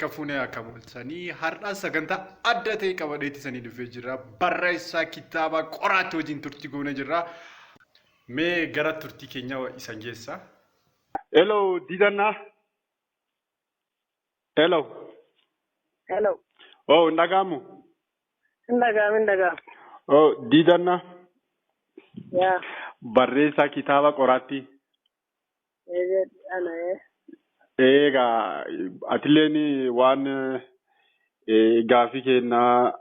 Harka fuunee akka bulchanii har'a sagantaa adda ta'e qabadheetti isanii dhufee jira. Barreessaa kitaaba qoraatti wajjin turtii goonee jirra. Mee gara turtii keenya isan geessa. Hello, Diidannaa. Hello. Hello. Oh, hin dhaga'amu? Hin dhaga'amu, hin dhaga'amu. Oh, Diidannaa. Yaa. Barreessaa kitaaba qoraatti. Eeyyee, ana ee. Egaa atilleen waan gaafii kennaa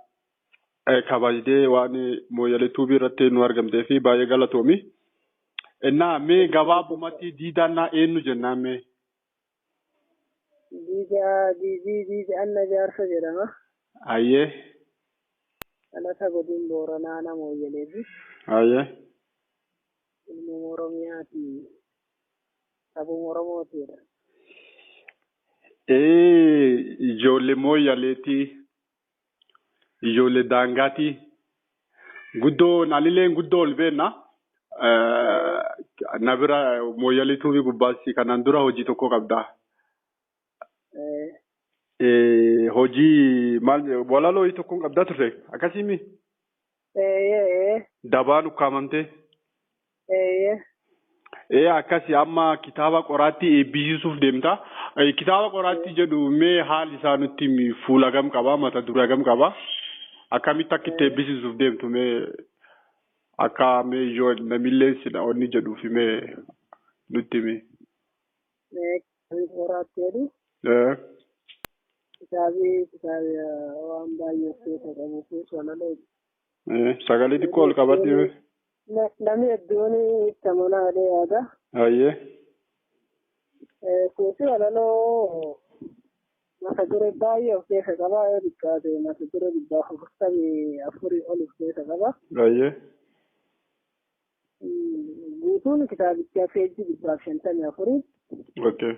kabajdee waan Mooyyalee Tuubii irratti nu argamtee fi baay'ee galatoomi. Innaa mee gabaabumatti Diidannaa eenyu jennaan mee? Diidaa Diidii Diidii Anna Jaarsa jedhama. Ayyee. Dhalata godin Booranaa nama Mooyyaleeti. Ayyee. Ilma Oromiyaati. Sabuma Oromootiidha. Ijoollee Mooyyaleeti. Ijoollee daangaati. Guddoo naalilleen guddoo ol beenna. Na bira Mooyyalee Tuubii gubbaatti kanaan dura hojii tokko qabda. Hojii maal walaloo hojii tokko qabda turte akkasii Eeyyee. Dabaan ukkaamamte. Eeyyee. Ee, akkasi amma kitaaba qoraattii eebbisiisuuf deemta. Kitaaba qoraattii jedhu mee haalli isaa nutti himi, fuula gam qaba, mata duree gam qaba, akkamitti akka itti eebbisiisuuf deemtu mee akka mee ijoo namillee sila onni jedhuufi mee nutti himi. Mee kitaabii qoraattii jedhu kitaabii waan baay'ee of keessa qabu kuusu walaloo. Sagalee xiqqoo ol qabadhu. Namni hedduun itti amanaa yaada. Ayyee. Kuusi walaloo mata duree baay'ee of keessa qaba. Yoo xiqqaate mata duree 144 ol of keessa qaba. Ayyee. Guutuun kitaabichaa peejii 154. Okay.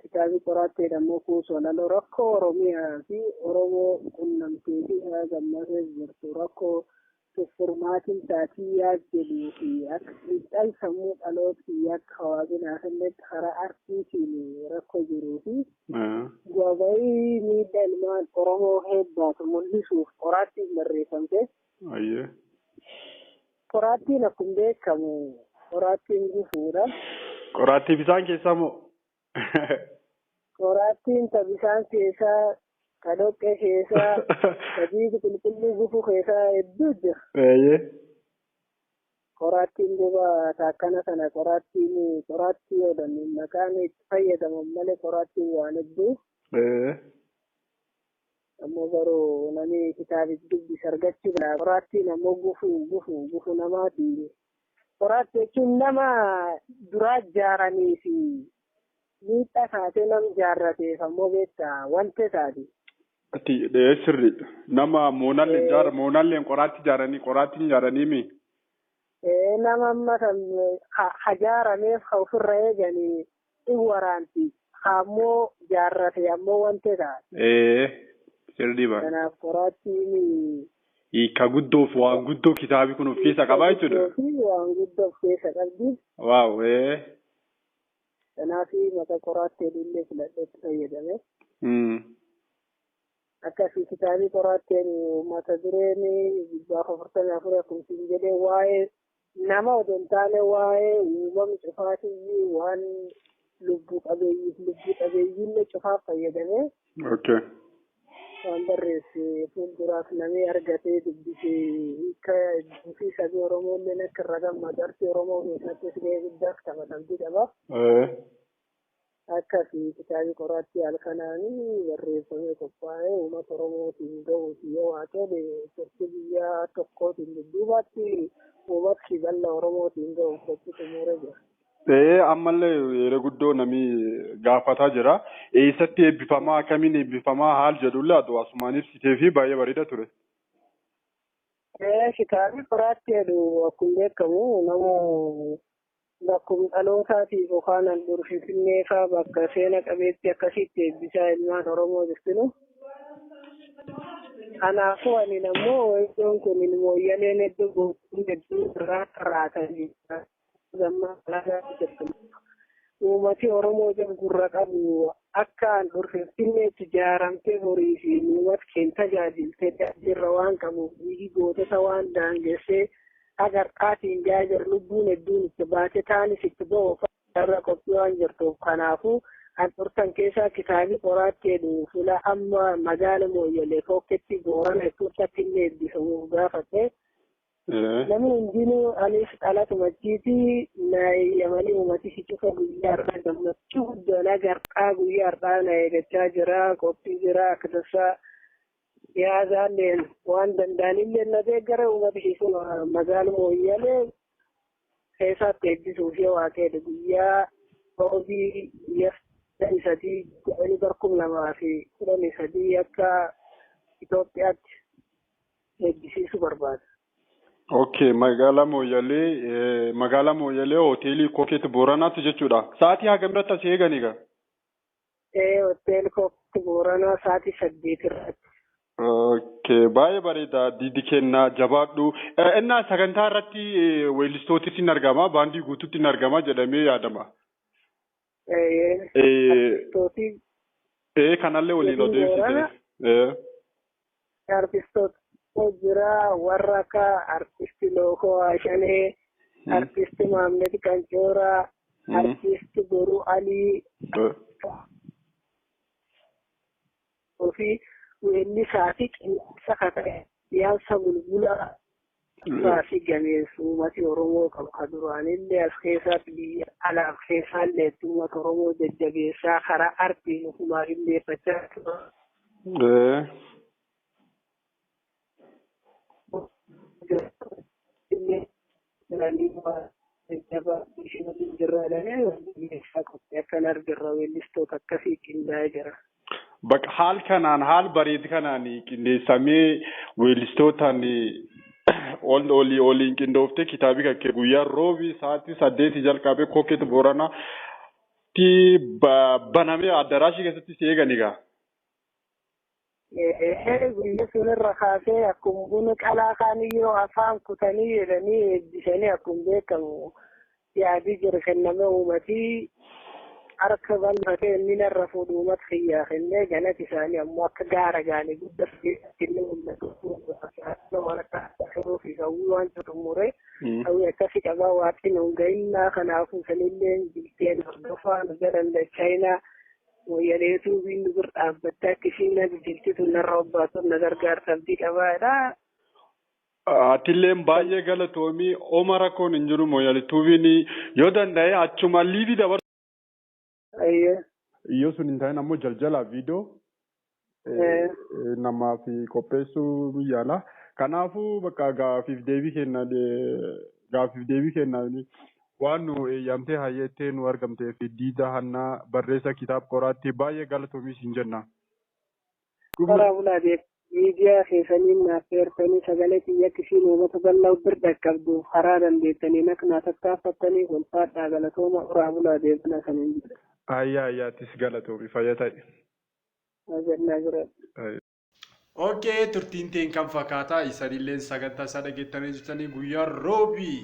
Kitaabi qoraattii ammoo kuusu walaloo rakkoo Oromiyaa fi Oromoo qunnamtee fi haga ammaa keessa jirtu rakkoo furmaatiin taatii yaad jedhuu fi akka xiinxal sammuu dhalootii akka hawaasinaaf illee karaa artiitiin rakkoo jiruu fi gabayii miidhaa ilmaan Oromoo heebbaatu mul'isuuf qoraattiin barreeffamte. Ayyee. Qoraattiin akkuma beekamu qoraattiin gufuudha. Qoraattii bisaan keessaa moo? Qoraattiin ta bisaan keessaa, ka dhoqqee keessaa, ka dhiiga qulqulluu gufuu keessaa hedduu jira. Eeyyee. Qoraattiin duuba akkana kana qoraattiin qoraattii jedhan maqaan itti fayyadaman malee qoraattiin waan hedduu. Ammoo garuu namni kitaabicha dubbise argachuu danda'a. Qoraattiin ammoo gufuu gufuu gufuu namaati. Qoraattii jechuun nama duraa ijaaranii fi miidhaa taatee nam jaarrateef ammoo beektaa wanta taati. Ati sirri nama moonallee jaara moonalleen qoraatti ijaaranii qoraattiin ijaaranii mi? Nama amma kan hajaarameef ka ofirra eeganii in waraanti. Ammoo jaarrate ammoo wanta taati. Sirrii ba. Kanaaf qoraattiin Hiika guddoof waan guddoo kitaabi kun of keessa qabaa jechuudha. Waan guddoo of keessa qabdi. Waaw ee. Kanaaf maqaa qoraattii illee filadheetti fayyadame. Akkasii kitaabii qoraattiin mata dureen 144 akkuma isin jedhee waa'ee nama odoo hin taane waa'ee uumama cufaatii waan lubbuu qabeeyyiif lubbuu qabeeyyiillee cufaaf fayyadame. Okay. Waan barreesse fuulduraaf namni argatee dubbisee hiika fi sabii Oromoo illee akka irra gammadu artii Oromoo keessattis gahee guddaa taphatamtii qaba. Akkasii kitaabii qoraattii halkanaanii barreeffamee qophaa'ee uummata Oromootiin gahuuti yoo waaqee turtii biyya tokkootiin dudduubaatti uummata bal'aa Oromootiin gahuuf qophii xumuree jira. Ammallee yeroo guddoo namni gaafataa jira. Eessatti eebbifamaa akkamiin eebbifamaa haal jedhullee haa ta'u asumaan ibsitee fi baay'ee bareeda ture. Kitaabni qoraattii jedhu akkuma beekamu nama bakkuma dhalootaatiif yookaan handhuura Finfinnee fa'aa bakka seena qabeetti akkasitti eebbisaa ilmaan Oromoo jirtinu. Kanaafuu ani ammoo iddoon kun mooyyaleen hedduu guutuun hedduu irraa raatanii gammaa alagaa jirtu. Uummati Oromoo jiru gurra qabu Akka handhuur Finfinneetti ijaaramtee horii fi uummata keenya tajaajiltee jirra waan qabuuf dhiigi gootota waan daangessee agarqaatiin gahaa jiru lubbuun hedduun itti baate taanis itti ba'uuf irra qophii waan jirtuuf kanaafuu handhuurtan keessaa kitaabii qoraatti jedhu fuula amma magaala Mooyyalee Kokketti Boorana itti illee eebbifamuuf gaafate. Namni hundinuu anis dhalatuma achiiti na eeyyamanii uummati cufa guyyaa har'aa gammachuu guddaan agarqaa guyyaa har'aa na eeggachaa jira qophii jira akka tasaa yaadaalleen waan danda'anillee na deeggara uummati sun magaala Mooyyalee keessatti eebbisuuf yoo waaqeedha guyyaa roobii guyyaa 13 2013 akka Itoophiyaatti eebbisiisuu barbaada. Okay, magaalaa Mooyyalee magaalaa Mooyyalee hoteelii Kokeet Booranaatti jechuudha. Sa'aatii hagam irratti as eegan egaa? Hoteelii Kokeet Booranaa sa'aatii 8 irratti. Okay, baay'ee bareeda Diidi kennaa jabaadhu. Innaa sagantaa irratti weellistootis hin argama, baandii guutuutti hin argama jedhamee yaadama. Kanallee waliin odeessite. Artistoota jira warra akka artisti Lookoo Ashanee, artisti Maammed Qancooraa, artisti Boruu Alii fi weellisaa fi qindeessa kan dhiyaansa bulbulaa fi gameessu uummati Oromoo qabu kan duraanillee as keessatti biyya alaaf keessaallee uummata Oromoo jajjabeessaa karaa artiin ofumaa qindeeffachaa ture. Bakka haal kanaan haal bareedu kanaan qindeessamee weellistootaan ol olii oliin qindooftee kitaabii kan kee guyyaa roobii sa'aatii 8 jalqabee Kokeet Booranaatti banamee addaraashii keessatti si eegan egaa. Guyya sunirra kaasee akkuma buna qalaa kaaniyyoo afaan kutanii jedhanii eebbisanii akkuma beekamu yaadii jira kenname uummatii harka balfatee inni narra fuudhu uummata kiyyaa kennee galata isaanii ammoo akka gaara gaanii guddaa illee mul'atu waan akka fi hawwii waan xumuree hawwii akkasii qabaa waaqni nu gahinnaa kanaafuu sanillee bilteen hordofaa nu jedhan chaayinaa Mooyyaleetuu binni bir dhaabbattee akka isheen na bilchilchitu narra obbaatu na gargaarta abdii qabaadha. Atilleen baay'ee galatoomii oma rakkoon hin jiru Mooyyaleetuubiin yoo danda'e achuma liivii dabarsu. Yoo sun hin ta'in ammoo jaljalaa viidiyoo namaaf qopheessuu yaala. Kanaafuu bakka gaafiif deebii kenna waan nu eeyyamtee hayyettee nu argamtee fi Diida Hannaa barreessa kitaaba qoraatti baay'ee galatoomii siin jenna. Karaa bulaa miidiyaa keessaniin naaf feertanii sagalee kiyya akkasiin uummata bal'aa bira dhaqqabduuf karaa dandeettanii akka naa tattaaffattanii ulfaadhaa galatooma horaa bulaa deebina saniin jedha. Ayyaa ayyaattis galatoomii fayyaa ta'e. Jennaa jira. Okay, turtiin teen kan fakkaataa isanillee sagantaa isaa dhageettanii jirtanii guyyaa roobii.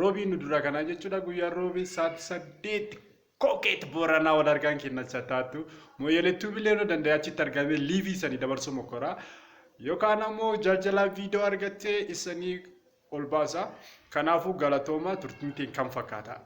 Roobii nu dura kanaa jechuudha guyyaa roobii sa'aatii 8 Kokeet Booranaa wal argaan kennachaa taatu Mooyyaleettuu bilee nu danda'e achitti argamee liivii isanii dabarsuu mokoraa yookaan ammoo jaljalaa viidiyoo argattee isanii ol baasa. Kanaafuu galatooma turtiin teen kan fakkaata.